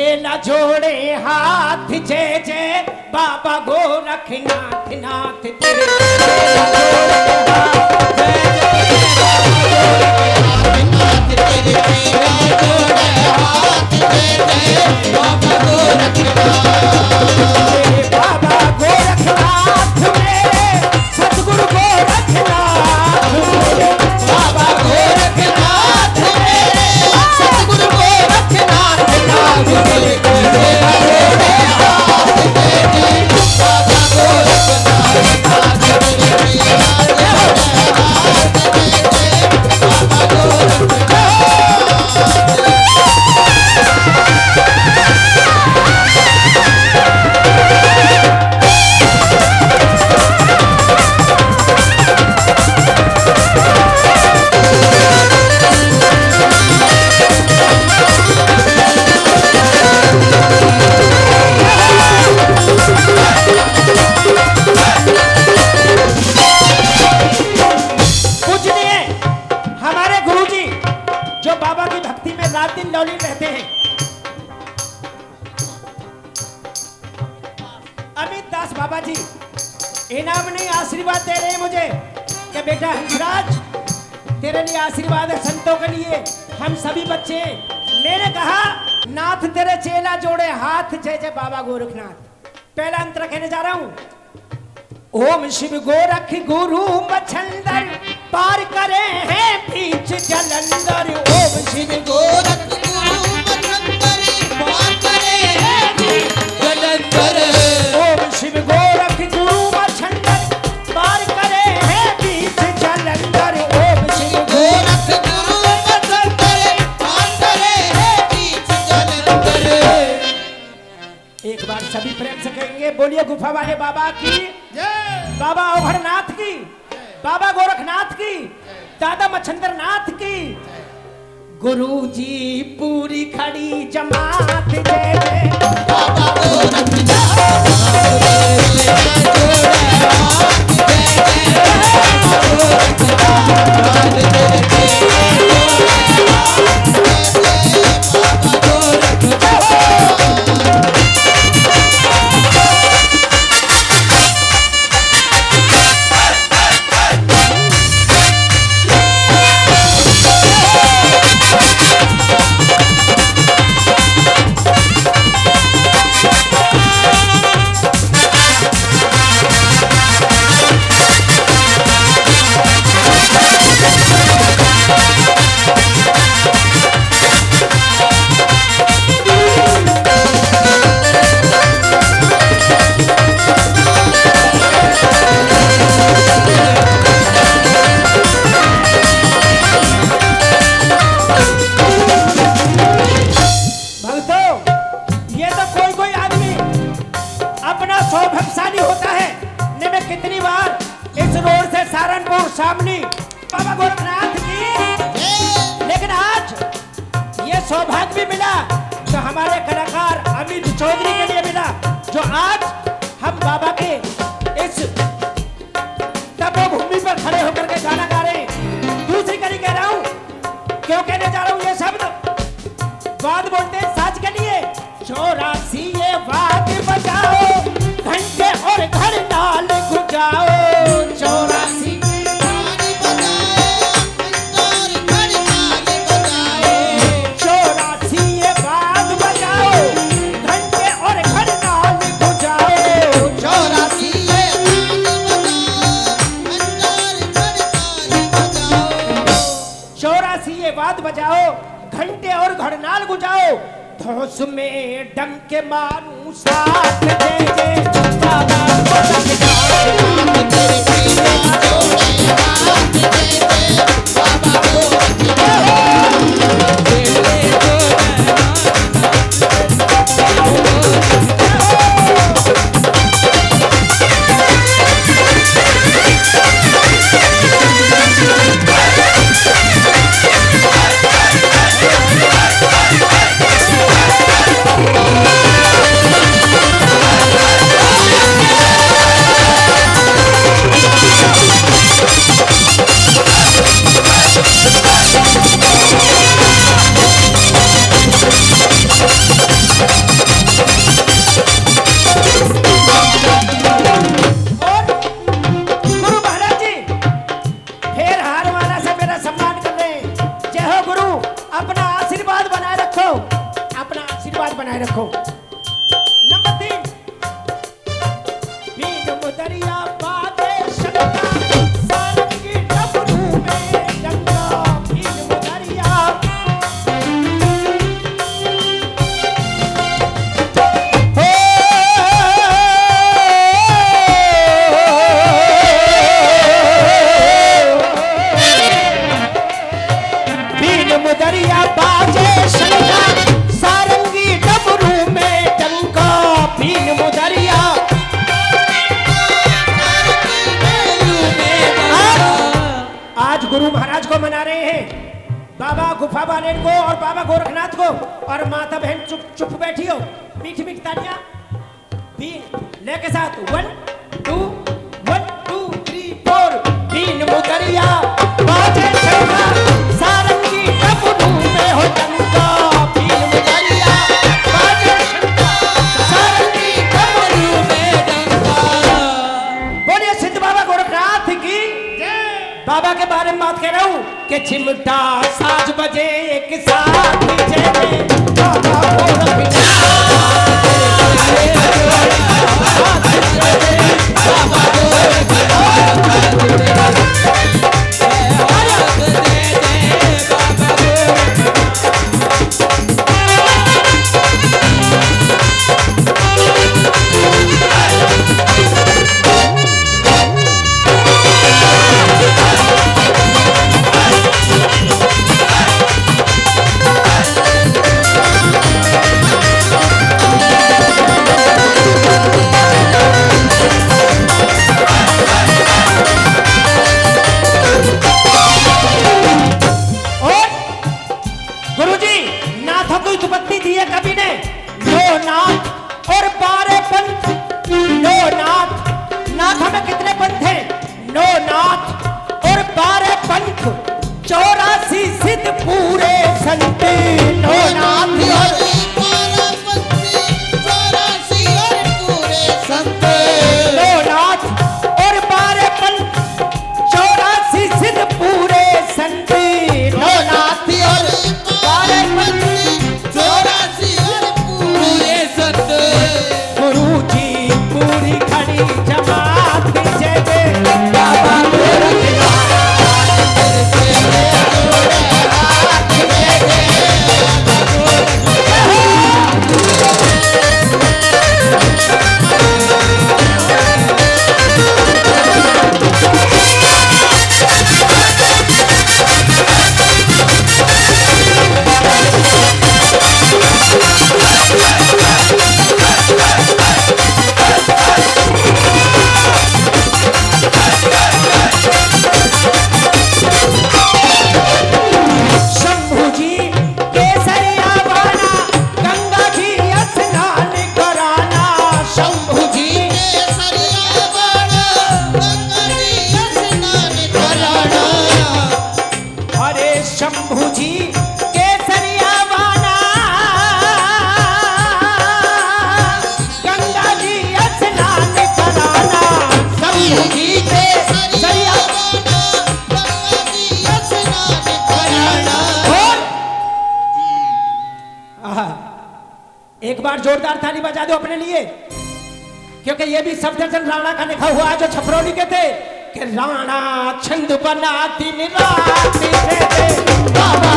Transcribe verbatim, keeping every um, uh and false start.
चेला जोड़े हाथ, जय जय बाबा गोरखनाथ, नाथ तेरे। चेला जोड़े हाथ, जय जय बाबा गोरखनाथ, नाथ तेरे। चेला जोड़े हाथ, जय जय बाबा गोरखनाथ। बाबा गोरखनाथ मेरे, सतगुरु गोरखनाथ मेरे, बाबा गोरखनाथ मेरे, सतगुरु गोरखनाथ, नाथ मेरे, बाबा गोरखनाथ, नाथ मेरे, बाबा गोरखनाथ। पूजनीय हमारे गुरुजी, जो बाबा की भक्ति में रात दिन लौलीन रहते हैं, अमित दास बाबा जी, इनाम नहीं, आशीर्वाद दे रहे हैं मुझे कि बेटा हंसराज, तेरे लिए आशीर्वाद है संतों के लिए, हम सभी बच्चे हैं। मैंने कहा, नाथ तेरे चेला जोड़े हाथ, जय जय बाबा गोरखनाथ। पहला अंतरा कहने जा रहा हूं। ओम शिव गोरख गुरु मछंदर, पार करे हैं बीच जलंधर। ओम शिव गोरख गुरु मछंदर, पार करे हैं बीच जलंधर। ओम शिव गोरख गुरु मछंदर, पार करे हैं बीच जलंधर। ओम शिव गोरख गुरु मछंदर, पार करे हैं बीच जलंधर। एक बार सभी प्रेम से कहेंगे, बोलिए गुफा वाले बाबा की जय। बाबा औघड़नाथ की, बाबा गोरखनाथ की, दादा मच्छंदर नाथ की। गुरु जी पूरी खड़ी जमात, जय जय बाबा गोरखनाथ। भक्तों, ये तो कोई कोई आदमी अपना सौभाग्यशाली होता है। ने मैं कितनी बार इस रोड से सहारनपुर सामने बाबा गोरखनाथ की, लेकिन आज ये सौभाग्य भी मिला तो हमारे कलाकार अमित चौधरी के लिए मिला, जो आज हम बाबा के इस तपोभूमि पर खड़े होकर के गाना गा रहे हैं। दूसरी कड़ी कह रहा हूँ, क्यों कहने जा रहा हूँ ये शब्द? वाद्य बोलते हैं साज के लिए। चौरासी ये वाद्य बजाओ, घंटे और घड़नाल गुजाओ। चौरासी ये वाद्य बजाओ, घंटे और घड़नाल गुजाओ। चौरासी ये वाद्य बजाओ, घंटे और घड़नाल गुजाओ। चौरासी ये वाद्य बजाओ, घंटे और घड़नाल गुजाओ। चौरासी ये वाद्य बजाओ, घंटे और घड़नाल गुजाओ। धौंस में डंके मारूं साथ, जय जय बाबा गोरखनाथ। आशीर्वाद बनाए रखो। नंबर तीन, बीन मुदरिया बाजे शंका, सारंगी डमरू में डंका, बीन मुदरिया। बीन मुदरिया बाजे शंका, सारंगी डमरू में डंका, बीन मुदरिया। आज, आज गुरु महाराज को मना रहे हैं, बाबा गुफा वाले को और बाबा गोरखनाथ को, और माता बहन चुप चुप बैठी हो, मीठी मीठी तालियां। बीन लेके साथ, one two, one two three four। बीन मुदरिया बाजे शंका, सारंगी डमरू में हो डंका। बीन मुदरिया बाजे शंका, सारंगी डमरू में डंका। बोलिए सिद्ध बाबा गोरखनाथ की जय। बाबा के बारे में बात कह रहा हूँ कि चिमटा साज बजे एक साथ जय जय बाबा गोरखनाथ। और गुरुजी, नाथों की उत्पत्ति दी है कवि ने, नौ नाथ और बारह पंथ। नौ नाथ, नाथों में कितने पंथ हैं? नौ नाथ और बारह पंथ, चौरासी सिद्ध पूरे संत। नौ नाथ और बारह पंथ, चौरासी और पूरे संत। नौ नाथ और बारह पंथ, चौरासी सिद्ध पूरे संत। नौ नाथ और बारह पंथ, चौरासी और पूरे संत। गुरु जी पूरी खड़ी जमात, जय जय बाबा गोरखनाथ। शंभू जी केसरिया वाला, गंगा जी स्नान कराना। शंभू जी केसरिया वाला, गंगा जी स्नान कराना। अरे शंभू जी केसरिया वाला, गंगा जी स्नान कराना। शंभू जी केसरिया वाला, गंगा जी स्नान कराना। और आहा, एक बार जोरदार ताली बजा दो अपने लिए, क्योंकि ये भी सफदरजंग राणा का लिखा हुआ है, जो छपरौली के थे कि राणा छंद बना दिन रात के थे। बाबा